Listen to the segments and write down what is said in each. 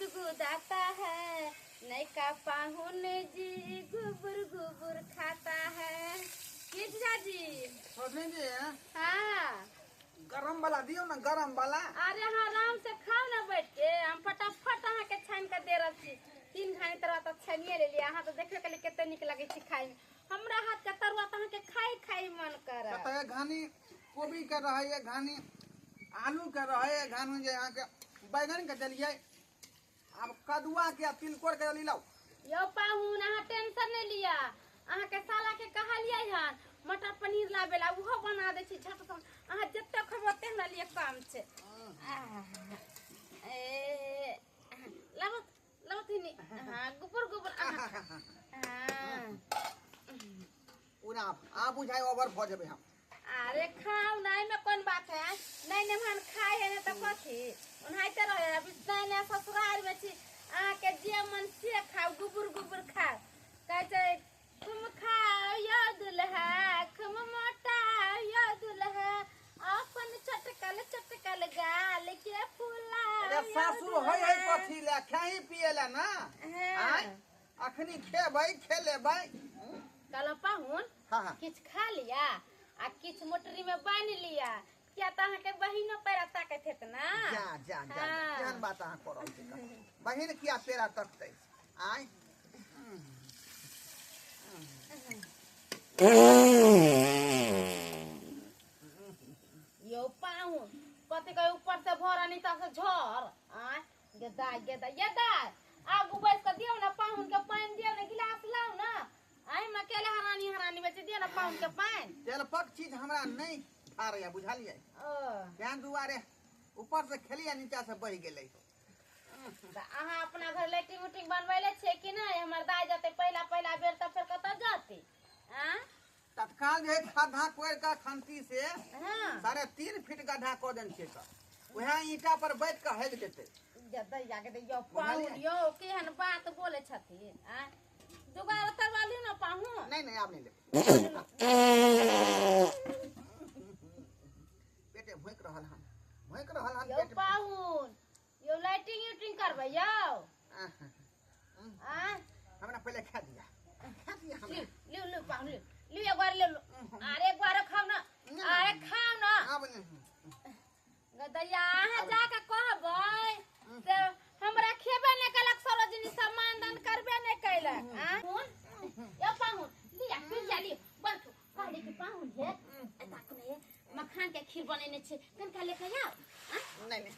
गुदगुदाता है, नयका पाहुन जी गुबुर गुबुर खाता है। की जीजाजी? सरोजनी जी। हाँ। गरम वाला दियो ना, गरम वाला। अरे हाँ, आराम से खाओ ना बैठ के, हम फटाफट अहाँ के छानि के दे रहल छी। 3 घानी तरुआ तऽ छानिए लेलियै। अहाँ तऽ देखबे केलियै कते नीक लगै छै खायमे। हमरा हाथ के तरुआ तऽ अहाँके खाय खाय मन करत। तऽ एक घानी कोबी के रहै, एक घानी आलू के रहै, एक घानी जे अहाँके बैगन के देलियै, आब कदुआ के आ तिलकोर के देली। लाउ। यौ पाहुन, अहाँ टेंशन नहि लिअ। अहाँके साला के कहलियै हन मटर पनीर लाबे ला, उहो बना दै छी झट सन। अहाँ जते खेबै ओते हमरा लिए कम छै। ए लाबो लाबो थीनी। हाँ, गुपुर गुपुर अहाँ। हाँ। पूरा आब बुझाइ ओवर भऽ जेबै हम। अरे खाओ ना, एहिमे कोन बात है? नहीं नहीं हम खाए है ना तो कथी ओनाहिते रहे। अभी नहीं नहीं ससुराल में छी, अहाँके जे मन से खाओ, गुबुर गुबुर खाओ। कहै छै तुम खाओ यो दुल्हा, तुम मोटा यो दुल्हा, अपन चटकल चटकल गाल के फूला। अरे सासुर होय है कथी ले? खाही पिए ले ना। हाँ। आय अखनी खेबै खेलेबै। कहलहुँ पाहुन, हाँ हाँ। किछु खा लिया आ किछु मोटरी में बान्हि लिया, किया तऽ अहाँके बहिनो पैरा ताकैत हेत ना। जा जा जा जा। हाँ। केहन बात अहाँ कऽ रहल छी? बहिन किया पेड़ा तकतै? आय यौ पाहुन, कथी कहे ऊपर से भर नीचा से झर। आय गे दाय, गे दाय, ये दाय, आगू बैस कऽ दियौ ने पाहुन के पानि, दियौ ने गिलास, लाउ ने। आइ मे अकेले हरानी हरानी बेची, दियौ ने पाहुन के पानि। तेलपक चीज हमरा नहि फाड़ैया, बुझलियै? ओ। तें दुआरे ऊपर से खेलियै, नीचा से बहि गेलै। तऽ अहाँ अपना घर लैट्रिन उट्रिन बनबैले छियै कि नहि? हमर दाय जेतै पहिला पहिला बेर तऽ फेर कतऽ जेतै? आँ? तत्काल जे खद्धा कोरि कऽ खंती से 3.5 फीट गड्ढा कऽ देने छियै, तऽ उएह ईंटा पर बैठ कऽ हेग जेतै। दैया के दैया पाहुन, यौ केहन बात बोलै छथिन? आँ, दुबारा तरुआ लियौ ने पाहुन। नहीं नहीं, आब नहीं लेब। पेटे भोंकि रहल हन, भोंकि रहल हन यौ पेट। पाहुन यौ, लाइटिंग उटिंग करबै यौ? आँ? हमरा पहिले खा दिया, खा दिया हमरा। लिउ लिउ लिउ पाहुन, लिउ लिउ, एक बार लिउ। अरे एक बार खाउ ना। अरे खाउ ना। आब नहीं। दैया, अहाँ जाके कहबै से हमरा खेबे नहि केलक सरोजिनी, सम्मान दान करबे नहि केलक। आँ यौ पाहुन, लिया पिलिया, लियौ बैठू। कहली कि पाहुन हे, एता ने मखान के खीर बनेने छै, कनिका लेके आउ। आँ? नहीं नहीं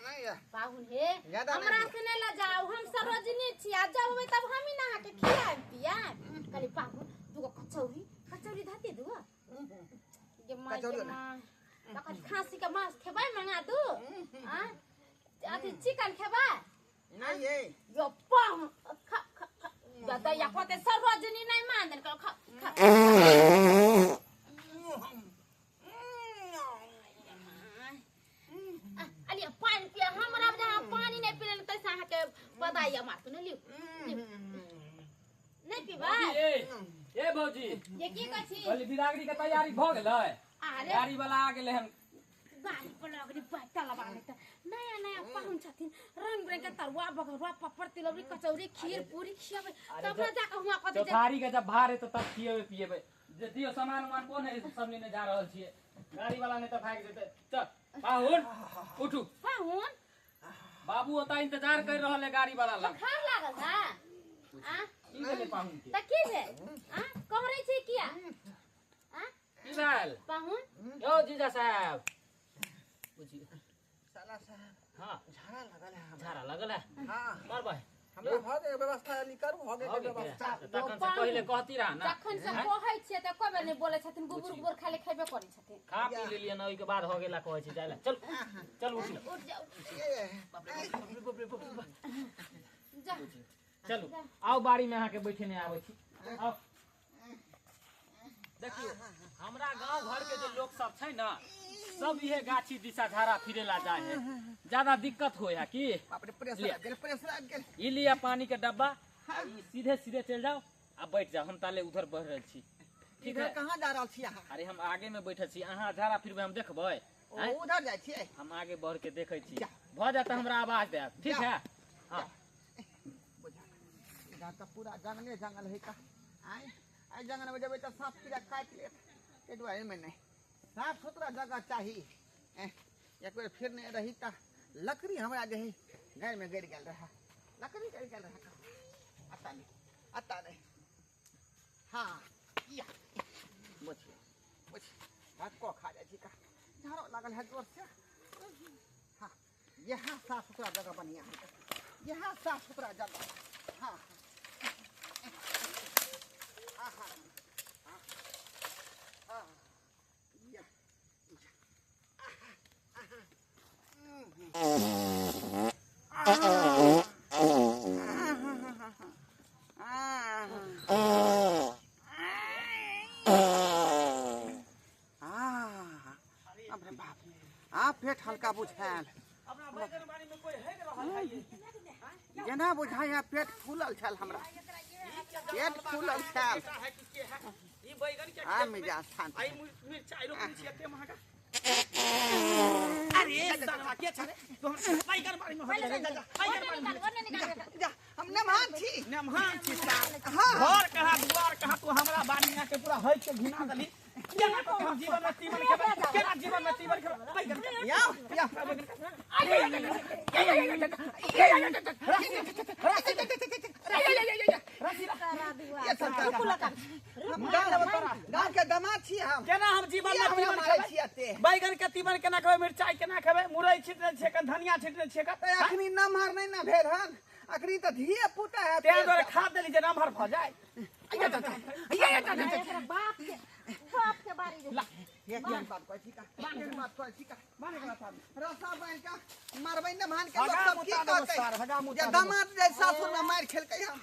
नहीं या। पाहुन हे, ज्यादा नहीं हमरा दिया। से नहि लजाउ, हम सरोजिनी छी आ जब अबै तब हम ही ने अहाँके खियाएब पियाएब। कहली पाहुन, दूगो कचौड़ी, कचौड़ी धते दूगो गे माय कचौड़ी गे ने। माय, तखन खाँसी के मांस खेबै? मंगा दू? आँ, अथी चिकन खेबै? नहीं ये। यो पाहुन, खा खा खा। दैया कहते सरोजिनी नहीं मान देल, खा खा। अलिया पानि पिया हमरा, जहाँ पानि नहि पीले तैसे अहाँके बदाइया मारतू ने। लिउ लिउ। नहि पीबै? ए ए भौजी। ये की कहै छी? कहली बिदागरी के तैयारी भऽ गेलै? अरे गाड़ी वाला आ गेलै हन। गाड़ी पर लगनी बैठल बाने त नया नया पाहुन छथिन, रंग बिरंग के तरुआ बघरुआ पापड़ तिलौरी कचौड़ी खीर पूरी खियाबै तब ना जाके हुआं कथी जे चौथारी के जब भार हेतै तब खिएबै पिएबै। जे दियौ सामान उमान, कोन है सब लेने जा रहल छियै? गाड़ी वाला नहि तऽ भागि जेतै। चल पाहुन, उठू। पाहुन। बाबू ओतऽ इंतजार कर रहल है गाड़ी वाला लग। बोखार लागल है आ? की भेलै पाहुन के? त की भेल? आ कहरै छी किया? आ की भेल पाहुन? यौ जीजा साहेब, बुझियौ। साला साहब। हाँ। झाड़ा लगल है हमरा। झाड़ा लगल है? हाँ। मार भाई। हमरा भऽ गेल, व्यवस्था अली करू, भऽ गेल भऽ गेल व्यवस्था। तखन से पहिले कहती रहा ना। जखन से कहै छियै तऽ कोइ बेर नहि बोलै छथिन, गुबुर गुबुर खाली खेबे करै छथिन। खा पी लेलियै ना, ओहिके बाद हो गेला। कहै छी जाय ला, चल चल, उठ। उठ जाउ। ये, बाप रे बाप रे बाप। जा। चलू, आउ, बाड़ी में अहाँके बैठे नहि आबै छी, आउ। देखियौ, हमरा गांव घर के जे लोक सब छै ने, सब इहे गाछी दिशा झाड़ा फिरे ला जाए है, ज्यादा दिक्कत होय है की। बाप रे, प्रेशर आबि गेल, प्रेशर आबि गेल। ई लिअ पानी के डब्बा आ ई सीधे सीधे चलि जाओ आ बैठ जाओ, हम ताले उधर बढ़ रहल छी। ठीक इधर है? कहाँ जा रहल छी अहाँ? अरे हम आगे में बैठल छी, अहाँ झाड़ा फिरबै, हम देखबै। ओ उधर जाइ छियै? हम आगे बढ़ के देखै छी। जा। भऽ जात हमरा आवाज देब, ठीक जा। है? हां बुझा इधर त पूरा जंगले जंगल है का। आय आय जंगल में जेबै त सांप कीड़ा काटि लेत, ताहि दुआरे में नहीं, साफ सुथरा जगह चाही। एक बेर फिर नहीं रही त लकड़ी हमरा जे है घर में गड़ गेल रहा, लकड़ी गड़ गेल रहा। आता नहीं, आता नहीं। हाँ या बुझिए बुझिए धक्को खा जाइ छी का, झाड़ो लागल है जोर से। हाँ यहाँ साफ सुथरा जगह बढ़िया है, यहाँ साफ सुथरा जगह। हाँ हाँ हाँ हाँ या पेट हल्का बुझायल, जेना बुझाय पेट फूलल छल, हमरा पेट फूलल छल। आ मिजाज शांत। हम नमहान छी, नमहान छी। घर कहाँ दुआर कहाँ, तू हमरा बाड़ी में के पूरा हइक के घिना देली। केना हम जीवन में तीमन खेबै, केना जीवन में तीमन खेबै। बैगन या या गांव के दामाद छी हम, केना हम जीवन में तीमन खेबै। बैगन के तीमन केना खेबै, मिरचाई केना खेबै, मुरई छिटने छियै, धनिया छिटने छियै। अखनी नमहर नहीं ना भेल हन, अखनी त धिये पुता है, तें दुआरे खाद देली जे नमहर भ जाय। बाप के बाप के बारी ला एक बात कहै छी का, एक बात कहै छी का, रस्सा बान्हि के मारबै ने भान के लोक सब की कहतै जे दामाद जे सासुर में मारि खेलकै हम।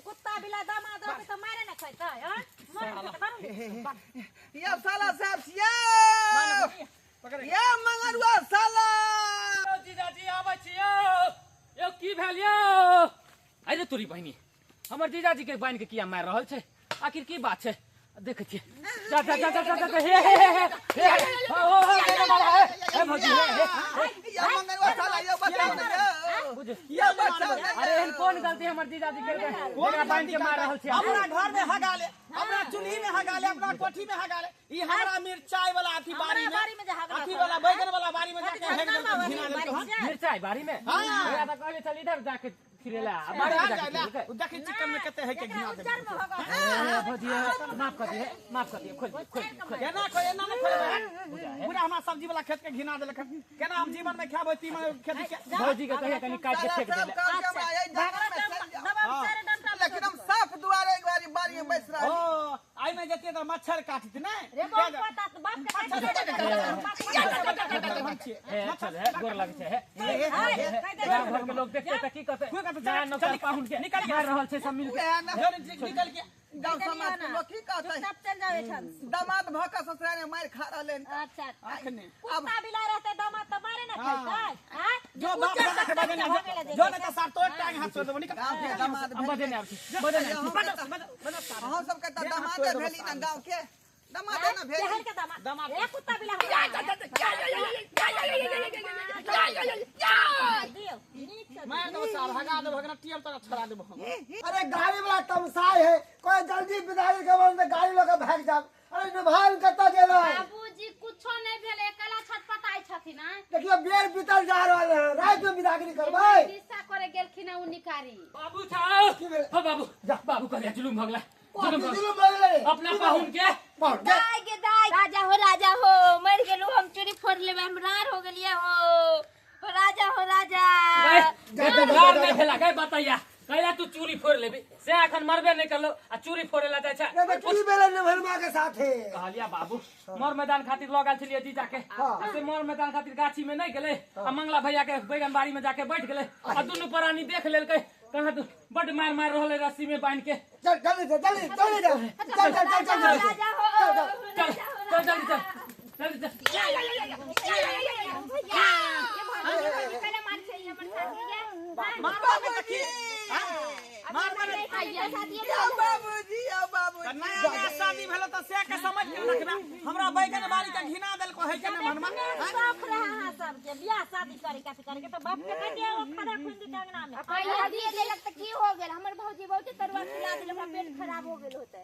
कुत्ता बिला दामाद रहतै त मारे न खैतै। हां या साला साहब छियै या मंगरुआ साला। जीजाजी आबै छियौ, यौ की भेल यौ? अरे तोरी बहिनी, हमर जीजाजी के बान्हि के किया मारि रहल छै? आखिर की बात छै? देखै छियै। जा जा जा जा जा हे हे हे हे हो हो हे हे भौजी हे हे या मंगरुआ साला यौ बचाउ ने यौ, बुझ यौ बचाउ ने। अरे एहन कोन गलती हमर जीजाजी केलकै जेकरा बान्हि के मारि रहल छै? हमरा घर में हगा ले, हमरा चूल्ही में हगा ले, अपना कोठी में हगा ले। ई हमरा मिरचाई वाला अथी बाड़ी में, अथी वाला बैगन वाला बाड़ी में जाके हेग देलकै, घिना देलकै। मिरचाई बाड़ी में? हां ओकरा त कहले चल इधर जाके फिरेला, बाड़ी में जाके फिरेला। देखी चिकन में कते है के घिना देलकै। भौजी माफ कर दिए, माफ कर दिए, खोल खोल खोल। केना खोल, एना नै खोलबै। पूरा हमरा सब्जी वाला खेत के घिना देलक। केना हम जीवन में खाबे तीमन खेती के? भौजी के कहिया कनी काट के फेंक देले। लेकिन हम साफ दुआरे एक बारी बाड़ी में बैस रहल। ओ आई में जतिए त मच्छर काटित नै। रे बाप पता त बाप के हे चल हे, गोर लागै छै हे। गाँव घर के लोग देखते त की कहते? नया नौकर पाहुन के मारि रहल छै सब मिल के। निकल के गाँव समाज के लोग की कहते? सब चल जावे छन। दामाद भ के ससुराल में मारि खा रहल हन। अच्छा कुत्ता बिला रहते दामाद त मारे न खैतै। हां जो बाप दादा के बगल में जो न त सार तोड़ टांग हाथ छोड़ देबो। निकल गाँव के दामाद बजे नै आबै छी, बजे नै आबै छी। अहाँ सबके त दामादे भेली न, गाँव के दामादे न भेली। शहर के दामाद ए कुत्ता बिला मार देबो सार, हगा देबो, हगना टियल तोरा छोड़ा देबो हम। अरे गाड़ी वाला तमसाई है, कोई जल्दी विदाई के बाद गाड़ी लके भाग जाब। अरे निभान कतऽ गेलै? बाबूजी कुछो नहीं भेलै, एकला छटपटाइ छथिन। देखियो बेर बीतल जा रहल है, रात में विदागरी करबै। हिस्सा करे गेलखिन उ निकारी। बाबू छाओ हो बाबू, जा बाबू कहलिया जुलुम भगला, जुलुम भगला अपना पाहुन के। दाई के दाई, राजा हो राजा हो, मर गेलु हम, चूड़ी फोड़ लेबै, हम रार हो गेलियै हो। राजा हो राजा। रार नहीं भेला गए बताइया, कैला तू चूड़ी फोड़ लेबी से अखन मरबे नहीं करलो आ चूड़ी फोड़े ला जाय छै। की भेलै नेभरमा के साथे? कहलिया बाबू मर मैदान खातिर लऽ गेल छलियै जीजा के, आ से मर मैदान खातिर गाछी में नहीं गेलै आ मंगला भैया के बैगन बाड़ी में जाके बैठ गेलै आ दुनू प्राणी देख लेलकै कहाँ तू बड मार मार रहलै रस्सी में बांध के। चल जल्दी चल जल्दी जल्दी चल चल चल चल चल राजा हो चल चल जल्दी चल जल्दी चल। भैया ये भौजी भौजी पहले मार छै हमर साथी के। मारबा के त की? मार मार यौ बाबूजी यौ बाबूजी नया नया शादी भेल त से के समझ के रखबे हमरा बैगन बाड़ी के घिना देलको है के ने मनमा शौक रहे अहाँ सबके बियाह शादी करे कथी करे के त बाप के कटे एगो खड़ा खुन दी अंगना में आइया दे देलक त की हो गेल हमर भौजी बहुते तरुआ खिला देलक हमरा पेट खराब हो गेल होते।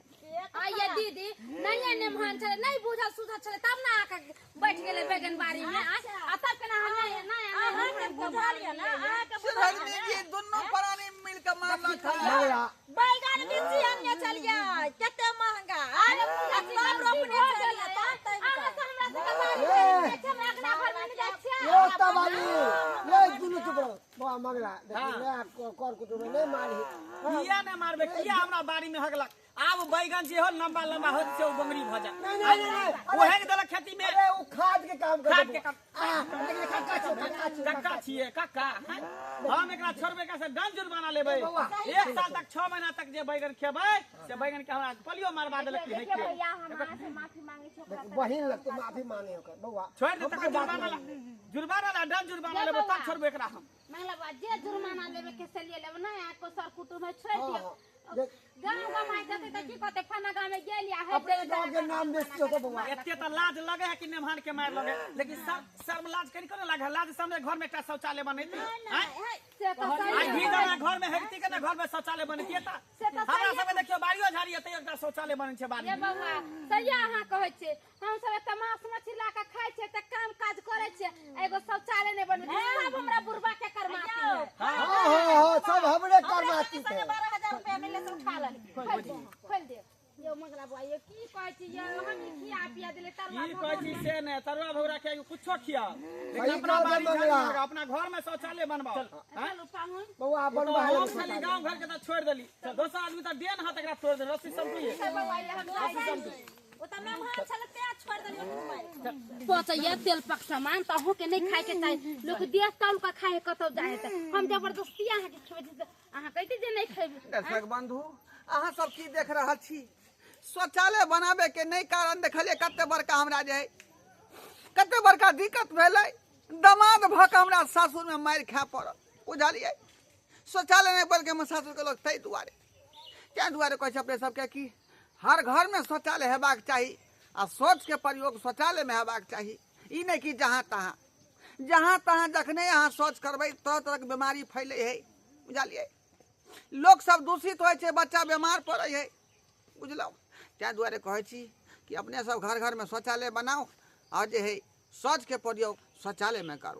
आइया दीदी नया नेमहान छले नहीं बुझल सुझल छले तब ना आके बैठ गेले बैगन बाड़ी में आ तब केना हम नया नया अहाँ के बुझल ये ना अहाँ के सुधरनी जी दुनू प्राणी मिल के मारलक है मंगला बैगन बिच्ची हमने चलिया कते महंगा अरे सब रोपने चलिया तब तब अहाँ से हमरा से बारी में हमरा अंगना घर में जाइ छियै। ये तबाली ये दुनू चुप रहो बौआ मंगला देखी नया कर कुटुम नहीं मारी किया ने मारबे किया हमरा बाड़ी में हगलक आब बैगन जे हो लंबा लंबा होत छै ओ बंगरी भ जा नहीं नहीं नहीं ओ हेग देलक खेती में अरे वो खाद के काम कर खाद के काम। लेकिन काका छो काका छो कक्का छिए कक्का हम एकरा छोड़बे कैसे डन जुर्माना लेबै बौआ। एक साल तक 6 महीना तक जे बैगन खेबै से बैगन के हमरा पोलियो मारवा देलक की है देखिए के भैया हम अहाँ से माफी मांगे छी ओकरा बहिन लगते माफी मांगे ओकर बौआ छोड़ दे तकर जुर्माना ला जुर्माना ला डन जुर्माना लेबै तब छोड़बे एकरा हम मंगला बा जे जुर्माना लेबे के से लिए लेब ना को सर कुटुम है छोड़ हाँ, दियो हाँ। देख, गांव गांव आइ जते त की कहते फना गांव में गेलिया है अपने गांव के नाम बेचते हो बौआ एते त लाज लगे है कि नेमहान के मार लगे लेकिन शर्म लाज करी को ना लागे लाज सामने घर में एकटा शौचालय बनेती आँय? से त आई सही भी दाना घर में हेगती के ना घर में शौचालय बनती त से त हमरा सब देखियो बाड़ियो झाड़ी एते एकटा शौचालय बनै छै बाड़ी ये में। बौआ सही अहाँ कहै छै हम सब एते मांस मछली ला के खाइ छियै त काम काज करै छियै एगो शौचालय नहि बनबै छियै सब हमरा बुढ़बा के करमाती है हाँ हाँ हाँ सब हमरे करवाती थे 12,000 रुपया मिले से उठा लेलकै खोल दे खोल दे यो मंगला बुआ ये की कहै छी ये हम ई खिया पिया देले तरुआ ई कहै छी से ने तरुआ भौरा के कुछो खियाओ लेकिन सही अपना कहल बाड़ी झाड़ी मंगला। में अपना घर में शौचालय बनवाओ हाँ? चलू पाहुन बौआ बनवा हम खाली गांव घर के त छोड़ देली दोसर आदमी त देन हाथ एकरा तोड़ दे रस्सी सब दुइए बौआ ये हम जाइ छी ओ त मेहमान छल तें छोड़ देलियै पचैया तेल पक सामान त अहूँ के नहीं खाए के चाही लोग देह तौल के खाए कतौ जाए त हम जबरदस्ती अहाँ के खेबै छी त अहाँ कहते जे नहीं खेबै दर्शक बंधु अहाँ सब की देख रहल छी शौचालय बनाबे के नहि कारण देखलियै कते बड़का हमरा जे है कते बड़का दिक्कत भेलै दमाद भऽ कऽ हमरा सासुरमे मारि खाय पड़ल बुझलियै शौचालय नहि बन के हमर सासुरके लोक ताहि दुआरे ताहि दुआरे कहै छै अपने सबके कि हर घरमे शौचालय हेबाक चाही आ शौचके प्रयोग शौचालयमे हेबाक चाही ई नहि कि जहाँ तहाँ जहाँ तहाँ जखने अहाँ शौच करबै तरह तरहके बीमारी फैलै है बुझलियै लोक सब दूषित होइ छै बच्चा बीमार पड़ै है बुझलहुँ ताहि दुआरे कहै छी कि अपने सब घर घरमे शौचालय बनाउ आओर जे है शौचके प्रयोग शौचालयमे करू।